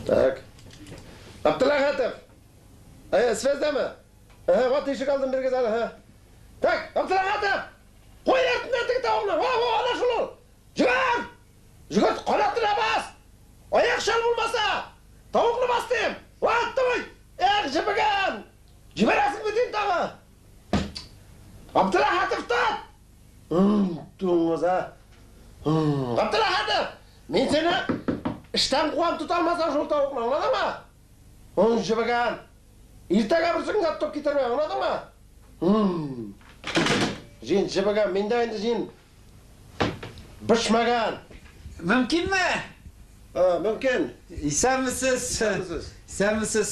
Так. Абдулахатов. Ә, связьдәме? Әһә, вот ишек алдын бирегез әле, һә. Так, Абдулахатов! Куй артыннан теге тавыкны. Во, во, ана шул ул. Җөгер! Җөгер, канатына бас! Аяк чал булмаса! Тавыкны бас дим! Вот, давай! Эх, җебегән! Җибәрәсең бит инде тагы! Абдулахатов, тот! Дуңгыз, а! Габделәхәтов! Мин сине эштән куам, тота алмасаң шул тавыкны, аңладыңмы? Ун җебегән! Иртәгә берсен топ китермә, аңладыңмы? Җин җебегән, миндә инде җин бешмәгән. Мөмкинме? Мөмкин. Исәнмесез. Исәнмесез. Исәнмесез.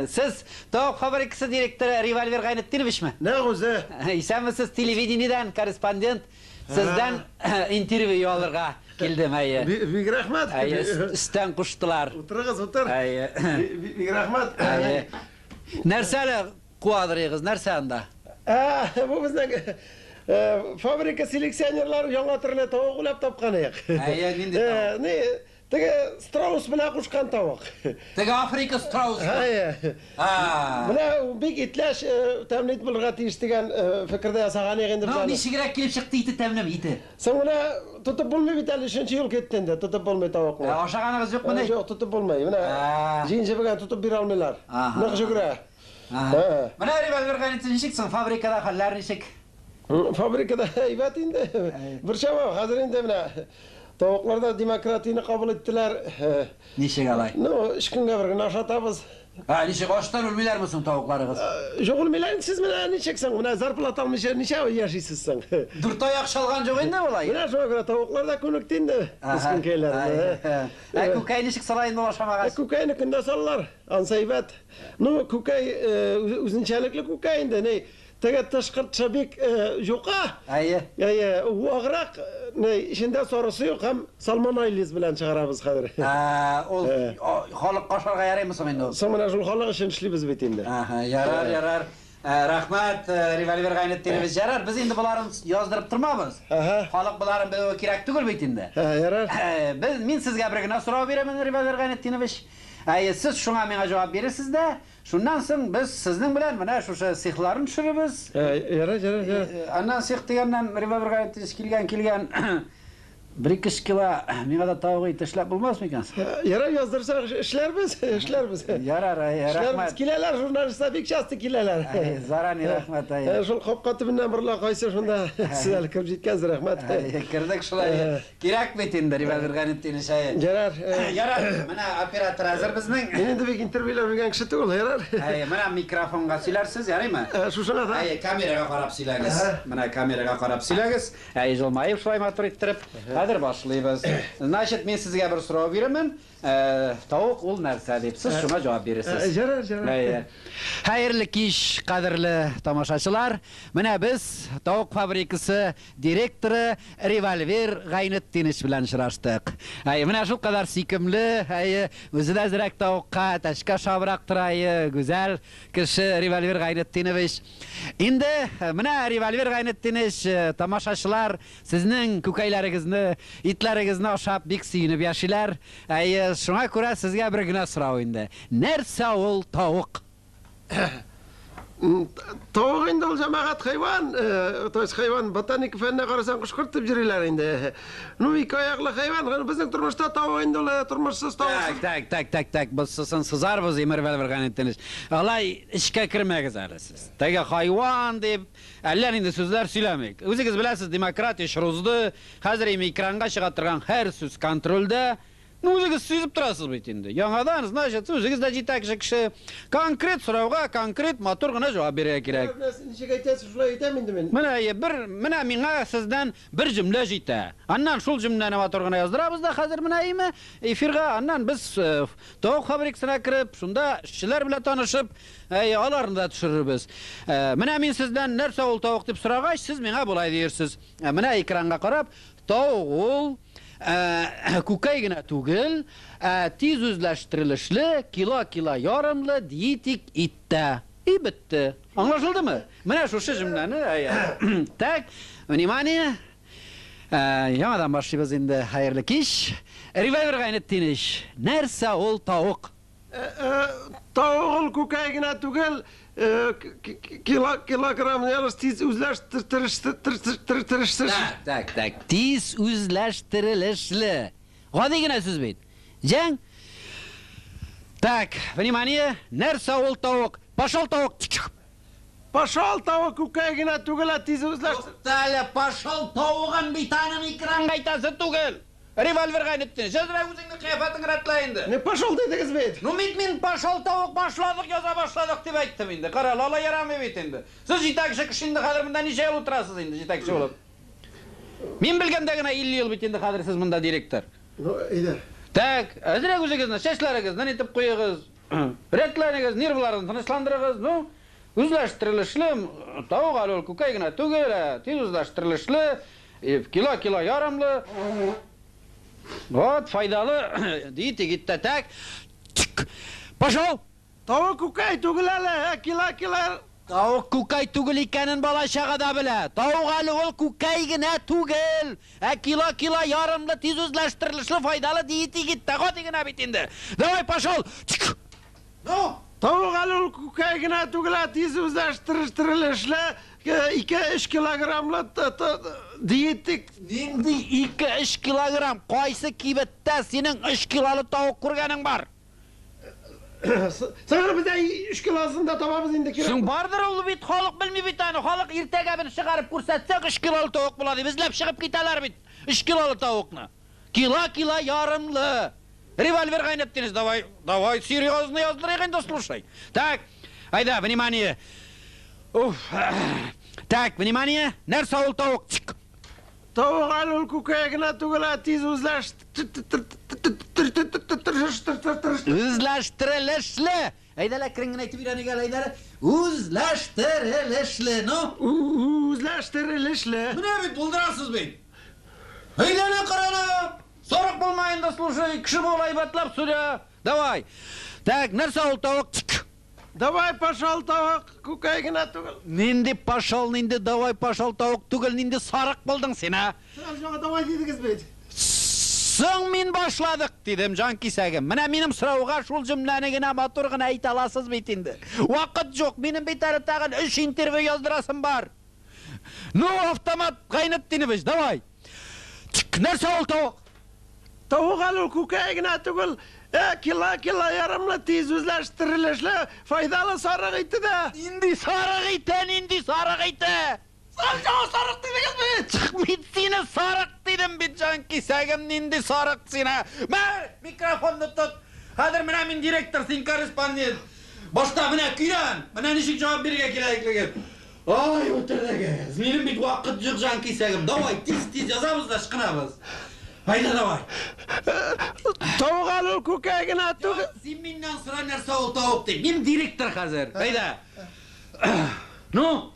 Сез тавык фабрикасы директоры Револьвер Гайнетдиновичмы? Нәкъ үзе. Исәнмесез, телевидениедән корреспондент. Сездән интервью алырга килдем, әйе. Бик рәхмәт. Әйе, өстән куштылар. Утырыгыз, утыр. Әйе. Бик рәхмәт. Әйе. Нәрсә әле куадырыгыз, нәрсә анда? Ә, бу безнең фабрика селекционерлары яңа төрле тавык уйлап тапкан ек. Әйе, нинди тавык? Ни, теге страус белән кушкан тавык. Теге Африка страусы. Әйе. Менә бик итләш, тәмле ит булырга тиеш дигән фикердә ясаган ек инде без Ну, аны. ничегрәк килеп чыкты ите тәмлеме, ите? Соң менә тотып булмый бит әле, өченче ел китте инде, тотып булмый тавыкны. Ашаганыгыз юкмыни? Юк, тотып булмый. Менә җин җебегән тотып бирә алмыйлар. Нык җөгерә. Менә револьвер Гайнетдин, ничек соң фабрикада хәлләр ничек? Фабрикада әйбәт инде. Бер чама, хәзер инде менә тавыклар да демократияне кабул иттеләр. Ничек алай? Ну, өч көнгә бер генә ашатабыз. Ә, ничек ачтан үлмиләрме соң тавыкларыгыз? Юк, үлмиләр инде, сез менә ничек соң, менә зарплата алмыйча ничә яшисез соң? Дүрт аяк чалган юк инде болай. Менә шуңа күрә тавыклар да күнекте инде, мескенкәйләр. Ә күкәй ничек сала инде ул ашамагач? Ә күкәйне көндә салалар. Ансы әйбәт. Ну, күкәй үзенчәлекле күкәй инде, ни, теге тышкы тышы бик юка. Әйе. Әйе, ваграк, ни, эчендә сарысы юк һәм салмонайлиз белән чыгарабыз хәзер. Ә, ул халыкка ашарга ярыймы соң инде ул? Соң менә шул халык өчен эшлибез бит инде. Әһә, ярар, ярар. Рәхмәт, Револьвер Гайнетдинович, ярар, без инде боларын яздырып тормабыз. Халык боларын белүе кирәк түгел бит инде. Ярар. Без, мин сезгә бер генә сорау бирәмен, Револьвер Гайнетдинович. Әйе, сез шуңа миңа җавап бирерсез дә, шуннан соң без сезнең белән менә шушы цехларны төшерербез. Ярар, ярар, ярар. Аннан цех дигәннән, Револьвер Гайнетдинович, килгән, килгән. Бер-ике кило миңа да тавык ите эшләп булмас микән соң? Ярар, яздырсак эшләрбез, эшләрбез. Ярар, әйе, рәхмәт. Киләләр, журналистлар бик часто киләләр. Әйе, зарани рәхмәт, әйе. Шул капка төбеннән борыла кайсы шунда сез әле кереп җиткәнсез, рәхмәт. Әйе, кердек шулай. Кирәк бит инде, Револьвер Гайнетдинович, әйе. Ярар. Ярар, менә оператор әзер безнең. Мин инде бик интервьюлар биргән кеше түгел, ярар. Әйе, менә микрофонга сөйләрсез, ярыймы? Шушыңа да. Әйе, камерага карап сөйләгез. Менә камерага карап сөйләгез. Әйе, җылмаеп шулай матур иттереп. Хәзер башлыйбыз. Значит, мин сезгә бер сорау бирермен. Тавык ул нәрсә дип, сез шуңа җавап бирерсез. Ярар, ярар. Әйе. Хәерле кич, кадерле тамашачылар. Менә без тавык фабрикасы директоры Револьвер Гайнетдинович белән очраштык. Әйе, менә шулкадәр сөйкемле, әйе, үзе дә әзрәк тавыкка, әтәчкә ошабрак тора, әйе, гүзәл кеше Револьвер Гайнетдинович. Инде менә Револьвер Гайнетдинович, тамашачылар сезнең күкәйләрегезне, итләрегезне ашап бик сөенеп яшиләр. Әйе, шуңа күрә сезгә бер генә сорау инде. Нәрсә ул тавык? Тавык инде ул җәмәгать хайван, то есть хайван ботаника фәненә карасаң кош-корт дип йөриләр инде. Ну, ике аяклы хайван, безнең тормышта тавык инде ул тормышсыз тавыксыз. Так, так, так, так, без сосын сызарбыз, Имер Вәлбергәнетдинович. Алай эчкә кермәгез әле сез. Теге хайван дип, әллә нинди сүзләр сөйләмик. Үзегез беләсез, демократия чоры узды. Хәзер инде экранга чыга торган һәр сүз контрольдә. Ну, үзегез сизеп торасыз бит инде. Яңадан, значит, үзегез дә җитәкче кеше. Конкрет сорауга конкрет матур гына җавап бирергә кирәк. Ничек әйтәсез, шулай әйтәм инде мин. Менә, бер, менә миңа сездән бер җөмлә җитә. Аннан шул җөмләне матур гына яздырабыз да хәзер менә име эфирга. Аннан без тавык фабрикасына кереп, шунда эшчеләр белән танышып, аларны да төшерербез. Менә мин сездән нәрсә ул тавык дип сорагач, сез миңа болай диерсез. Менә экранга карап, тавык ул күкәй генә түгел, ә тиз үзләштерелешле, кило-кило ярымлы диетик ит тә. И бетте. Аңлашылдымы? Менә шушы җөмләне. Так, внимание. Яңадан башлыйбыз инде. Хәерле кич. Револьвер Гайнетдинович, нәрсә ул тавык? Тавык ул күкәй генә түгел, килограмм ярыш тиз үзләштерелешле. Так, так, так. Тиз үзләштерелешле. Гади генә сүз бит. Җәң. Так, внимание, нәрсә ул тавык? Пошел тавык. Пошел тавык күкәй генә түгел, ә тиз үзләштер. Туктале, пошел тавыгын бит аның экранга әйтәсе түгел. Револьвер Гайнетдин, әзрәк үзеңнең кыяфәтең рәтлә инде. Не пошел дидегез бит. Ну бит мин пошел тавык башладык, яза башладык дип әйттем инде. Кара, алай ярамый бит инде. Сез җитәкче кеше инде хәзер монда ничә ел утырасыз инде җитәкче булып? Мин белгәндә генә 50 ел бит инде хәзер сез монда директор. Ну, әйдә. Так, әзрәк үзегезне, чәчләрегезне нитеп куегыз. Рәтләнегез, нервларны тынычландырыгыз. Ну, үзләштерелешле, тавык әле ул күкәй генә түгел, ә тиз үзләштерелешле, кило-кило ярымлы. Вот, файдалы, диетик итте. Так, пошел! Тавык күкәй түгел әле, кило-кило. Тавык күкәй түгел икәнен бала чага да белә. Тавык әле ул күкәй генә түгел. Ә кило-кило ярымлы, тиз үзләштерелешле, файдалы диетик итте. Гади генә бит инде. Давай, пошел! Ну? Тавык әле ул күкәй генә түгел, ә тиз үзләштерелешле, 2-3 килограммлы диетик. Нинди 2-3 килограмм? Кайсы кибеттә синең 3 килолы тавык күргәнең бар? Сыңар бездә 3 килосын да табабыз инде кирәк. Соң бардыр ул бит, халык белми бит аны. Халык иртәгә бер чыгарып күрсәтсәк 3 килолы тавык була дип эзләп чыгып китәләр бит. 3 килолы тавыкны. Кило-кило ярымлы. Револьвер Гайнетдинович, давай, давай, серьезно яздырыйк инде, слушай. Так, айда, внимание. Уф. Так, внимание, нәрсә ул тавык? Чик. Тавык әле ул күкәй генә түгел, ә тиз Үзләштерелешле. Әйдә, әкрен генә әйтеп өйрәник әле, әйдә. Үзләштерелешле, ну. Үзләштерелешле. Менә бит булдырасыз бит. Әйдә, карана. Сарык булма инде, слушай, кеше бул, әйбәтләп сөйлә. Давай. Так, нәрсә ул тавык? Чик. Давай пошел тавык, күкәй генә түгел. Нинди пошел, нинди давай пошел тавык түгел, нинди сарык булдың син, а? Сез давай дидегез бит. Соң мин башладык, дидем, җан кисәгем. Менә минем сорауга шул җөмләне генә матур гына әйтә аласыз бит инде. Вакыт юк, минем бит әле тагын 3 интервью яздырасым бар. Ну, автомат Гайнетдинович, давай. Чик, нәрсә ул тавык? Тавык әле ул күкәй генә түгел, кило-кило ярымлы, тиз үзләштерелешле, файдалы сарык ите дә. Нинди сарык ите, нинди сарык ите? Сез жаңа сарык дидегез бит. Чык, мин сине сарык дидем бит, җан кисәгем, нинди сарык сине? Мә, микрофонны тот. Хәзер менә мин директор, син корреспондент. Башта менә көйлән, менә ничек җавап бирергә кирәклеген. Ай, үтердегез. Минем бит вакыт юк, җан кисәгем. Давай, тиз-тиз язабыз да ычкынабыз. Айда, давай. Тавык әле ул күкәй генә түгел. Син миннән сора нәрсә ул тавык дип. Мин директор хәзер. Әйдә. Ну?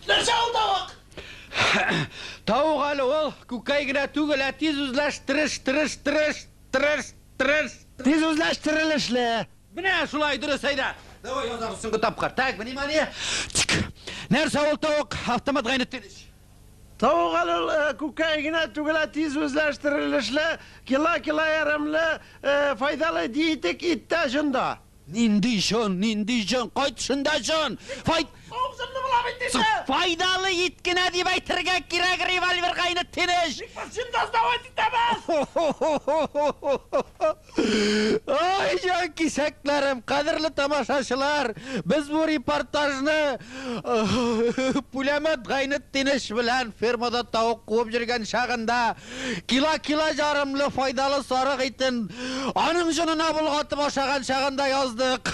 Нәрсә ул тавык? Тавык әле ул күкәй генә түгел, ә тиз үзләштереш, тырыш, тырыш, тырыш, тырыш. Тиз үзләштерелешле. Менә шулай дөрес, әйдә. Давай язабыз соңгы тапкыр. Так, внимание. Чик. Нәрсә ул тавык? Автомат Гайнетдинович. Тавык әле ул күкәй генә түгел, ә тиз үзләштерелешле, кило-кило ярымлы, файдалы диетик ит тә җонда. Нинди җон, нинди җон, кайтышында җон. Тавык җонлы була бит инде. Файдалы ит кенә дип әйтергә кирәк, револьвер Гайнетдинович. Без җонда сдавать итәбез. Ай, җан кисәкләрем, кадерле тамашачылар, без бу репортажны Пулемет Гайнетдинович белән фермада тавык куып йөргән чагында кило-кило ярымлы файдалы сарык итен аның җонына болгатып ашаган чагында яздык.